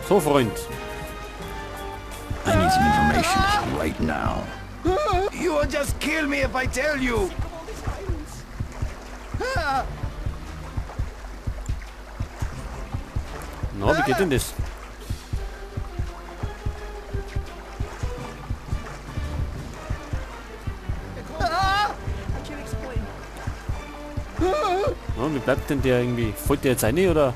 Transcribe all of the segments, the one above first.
So, Freund. I need some information right now. You will just kill me if I tell you. Na, wie geht denn das? Na, wie bleibt denn der irgendwie? Folgt der jetzt rein, oder?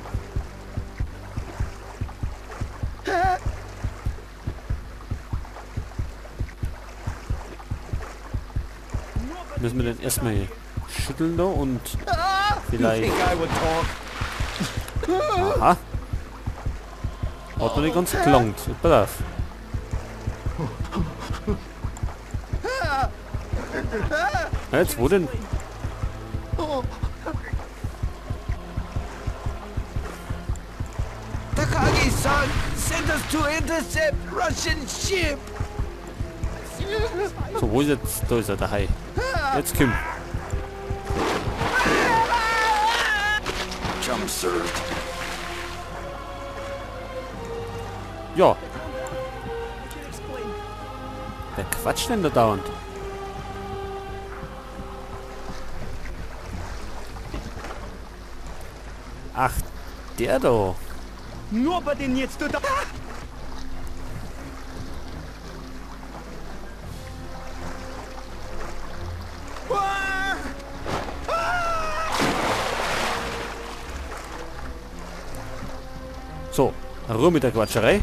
Müssen wir den erstmal hier schütteln da und vielleicht... Aha. Hat noch nicht ganz gelangt. Pass auf. Jetzt, wo denn? Takagi-san sent us to intercept Russian ship. So, wo ist jetzt? Da ist er, der Hai. Jetzt komm. Jump served. Ja. Wer quatscht denn da dauernd? Ach, der da. Nobody needs to die. So, Ruhe mit der Quatscherei.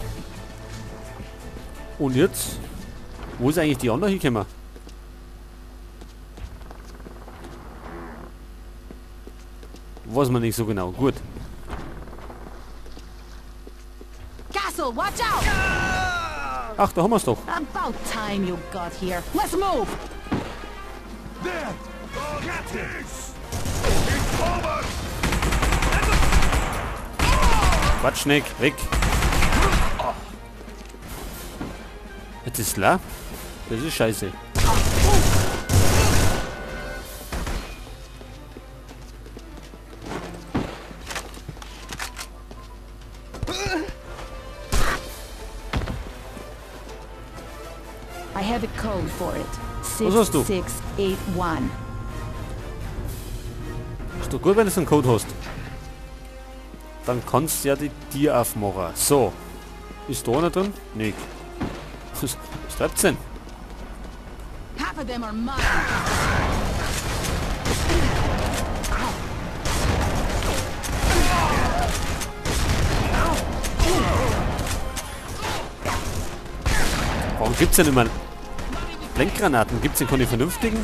Und jetzt? Wo ist eigentlich die andere hingekommen? Weiß man nicht so genau. Gut. Castle, watch out! Ach, da haben wir's doch. About time you got here. Let's move. There. It's over. Quatschneck, weg. Jetzt ist klar. Das ist scheiße. I have a code for it. Was hast du? 6681. Ist doch gut, wenn du einen Code hast. Dann kannst du ja die Tür aufmachen. So. Ist da einer drin? Nee. Was treibt's denn? Half of them are mine. Warum gibt's denn immer Lenkgranaten? Gibt's denn keine vernünftigen?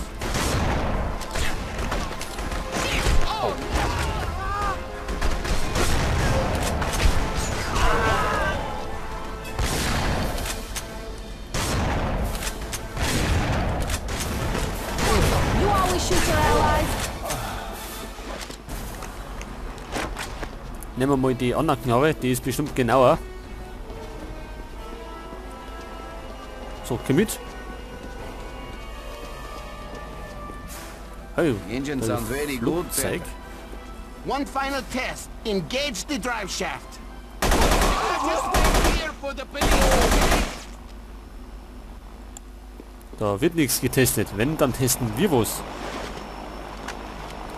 Nehmen wir mal die andere Knarre, die ist bestimmt genauer. So, komm mit. Hey, Engine sounds very good. Flugzeug. One final test. Engage the drive shaft. Just wait here for the police, okay? Da wird nichts getestet. Wenn, dann testen wir was.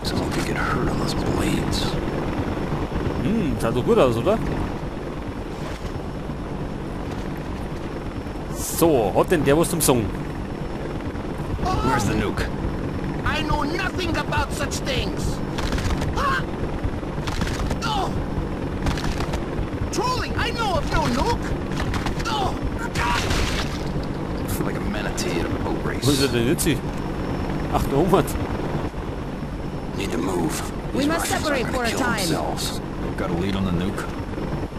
Someone could get hurt on those blades. Hm, sah doch gut aus, oder? So, hat denn der was zum Song? Where's the nuke? I know nothing about such things. Ah! Oh! Truly, I know of no nuke. Oh! Like a manatee at a boat race. Wo ist er denn jetzt? Ach, da oben hat. Need to move. We must separate for a time. Themselves. Got a lead on the nuke?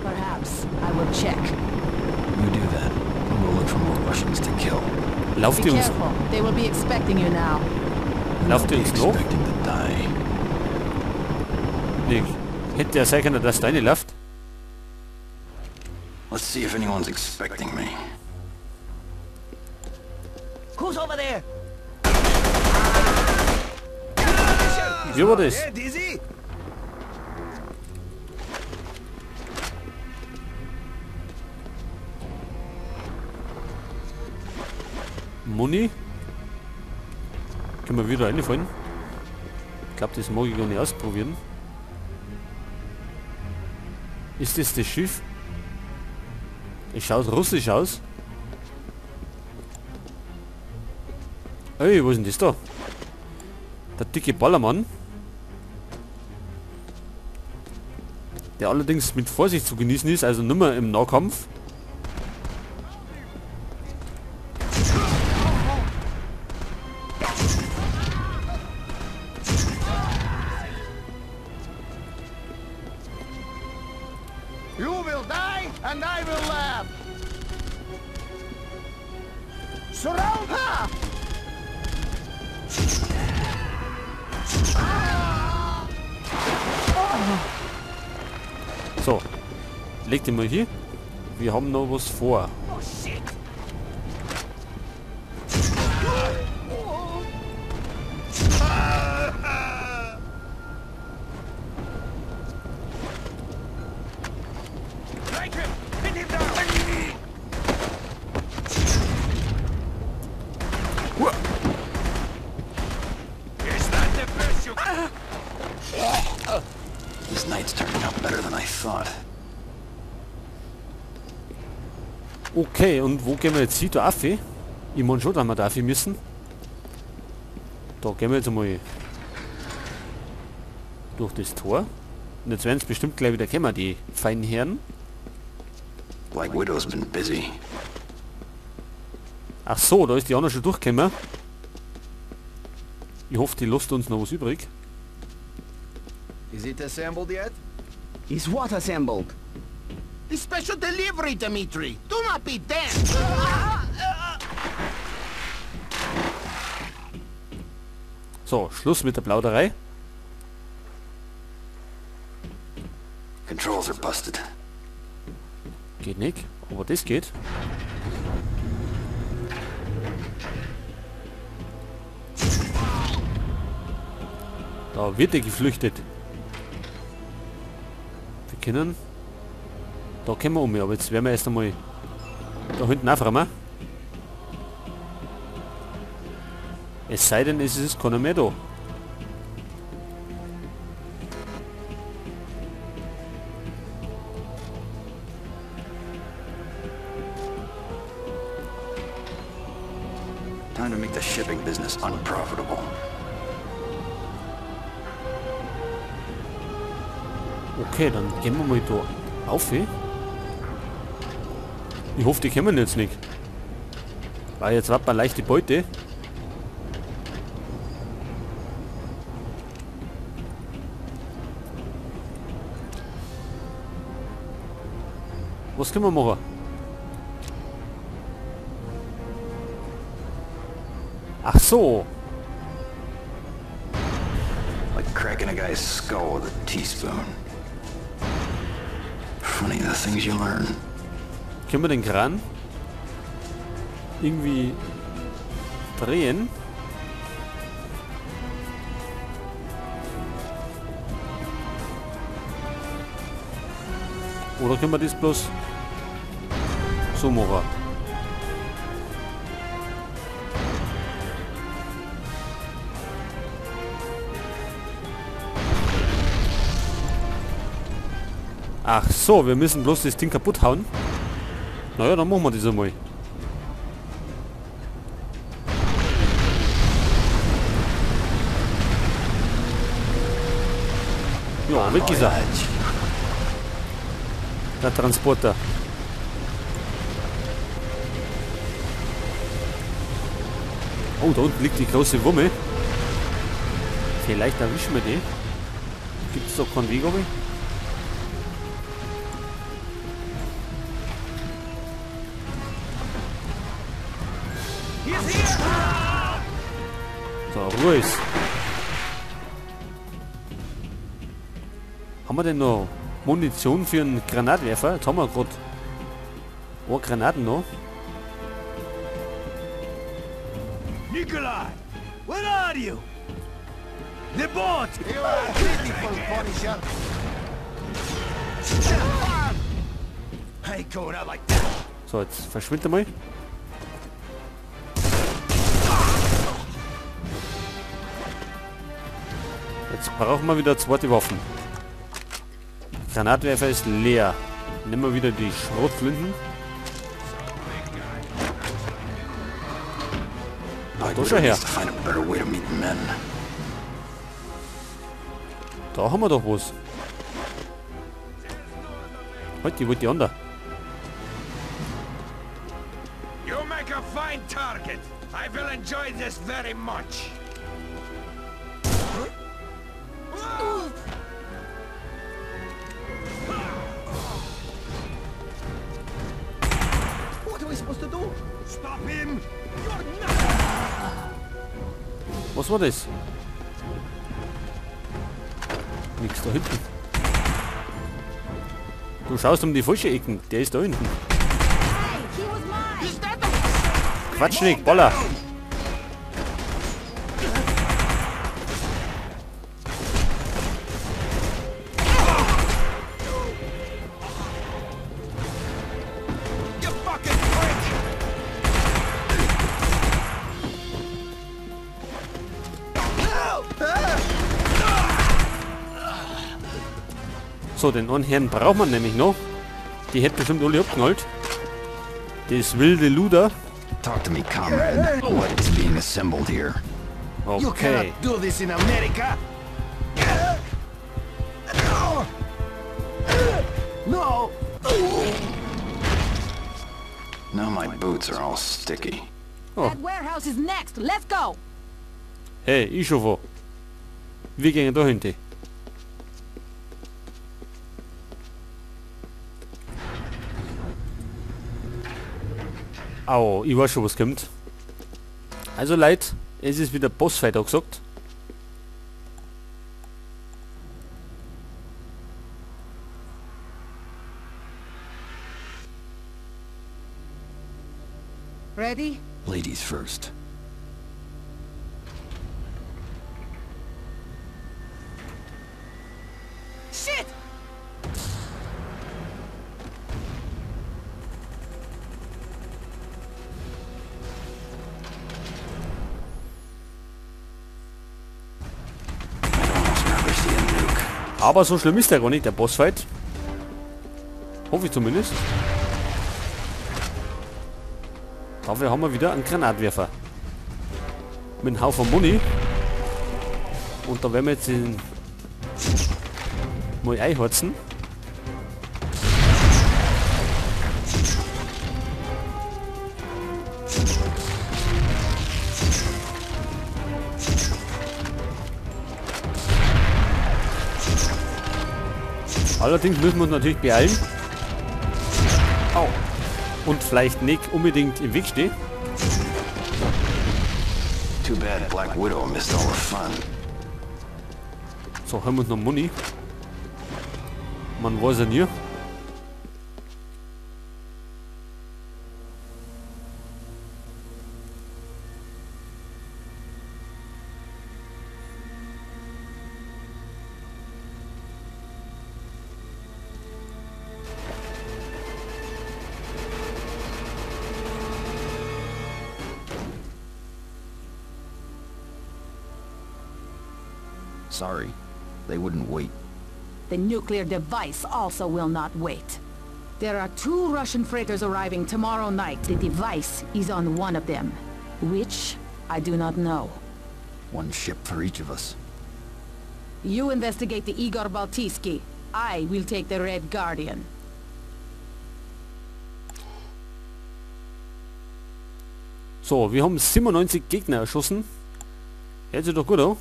Perhaps. I will check. You do that. We'll look for more Russians to kill. Lauft Be ihr uns? careful. They will be expecting you now. Lauft ihr uns noch? Expecting to die. Nee. Hätte ja sein können, dass deine läuft. Let's see if anyone's expecting me. Who's over there? Wie war das? Muni. Können wir wieder reinfallen. Ich glaube, das mag ich gar nicht ausprobieren. Ist das das Schiff? Es schaut russisch aus. Ey, wo ist denn das da? Der dicke Ballermann. Der allerdings mit Vorsicht zu genießen ist, also nimmer im Nahkampf. You will die and I will laugh. Surround her! So, leg den mal hier. Wir haben noch was vor. Oh shit! This night's turning out better than I thought. Okay, und wo gehen wir jetzt hin? Da auf? Ich meine schon, dass wir da auf müssen. Da gehen wir jetzt einmal durch das Tor. Und jetzt werden es bestimmt gleich wieder kommen, die feinen Herren. Black Widow's been busy. Ach so, da ist die Anna schon durchgekommen. Ich hoffe, die lässt uns noch was übrig. Is it assembled yet? Is what assembled? The special delivery, Dimitri. Do not be dense. So, Schluss mit der Plauderei. Controls are busted. Geht nicht, aber das geht. Da wird er geflüchtet. Wir können... Da können wir um, aber jetzt werden wir erst einmal da hinten aufräumen. Es sei denn, es ist keiner mehr da. Time to make the shipping business unprofitable. Okay, dann gehen wir mal da auf. Ich hoffe, die kommen jetzt nicht. Weil jetzt wird man leichte Beute. Was können wir machen? Ach so. Like cracking a guy's skull with a teaspoon. Funny the things you learn. Können wir den Kran irgendwie drehen? Oder können wir das bloß so machen? Ach so, wir müssen bloß das Ding kaputt hauen. Naja, dann machen wir das einmal. Ja, weg ist er. Der Transporter. Oh, da unten liegt die große Wumme. Vielleicht erwischen wir die. Gibt es doch keinen Weg, aber? So, Ruhe ist. Haben wir denn noch Munition für einen Granatwerfer? Jetzt haben wir gerade Granaten noch. Nikolai, where are you? The boat! You are beautiful, Punisher. I ain't going out like that. So, jetzt verschwindet er mal. Jetzt brauchen wir wieder zweite Waffen. Granatwerfer ist leer. Nehmen wir wieder die Schrotflinten. Ach, da schau her. Da haben wir doch was. Halt, die wollte die andere. You make a fine target. I will enjoy this very much. What are we supposed to do? Stop him! You're not. Was war das? Nix da hinten. Du schaust um die falsche Ecken. Der ist da hinten. Quatsch nicht, Baller. So, den einen Herrn braucht man nämlich noch. Die hätte bestimmt alle abgeknallt. Das wilde Luder. Talk to me, comrade. What is being assembled here? Okay. You cannot do this in America. No. Now my boots are all sticky. Oh. That warehouse is next. Let's go. Hey, ich schon wo. Wir gehen da hinten. Au, ich weiß schon, was kommt. Also Leute, es ist wieder Bossfight gesagt. Ready? Ladies first. Shit! Aber so schlimm ist der gar nicht, der Bossfight. Hoffe ich zumindest. Dafür haben wir wieder einen Granatwerfer. Mit einem Haufen Muni. Und da werden wir jetzt den mal einheizen. Allerdings müssen wir uns natürlich beeilen. Au. Und vielleicht nicht unbedingt im Weg stehen. Too bad Black Widow missed all the fun. So, haben wir uns noch Money. Man weiß ja nie. Sorry, they wouldn't wait. The nuclear device also will not wait. There are 2 Russian freighters arriving tomorrow night. The device is on one of them. Which, I do not know. One ship for each of us. You investigate the Igor Baltiski. I will take the Red Guardian. So, wir haben 97 Gegner erschossen. Hört sich doch gut an.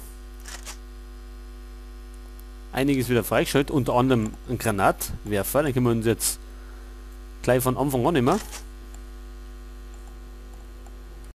Einiges wieder freigeschaltet, unter anderem ein Granatwerfer, den können wir uns jetzt gleich von Anfang an nehmen.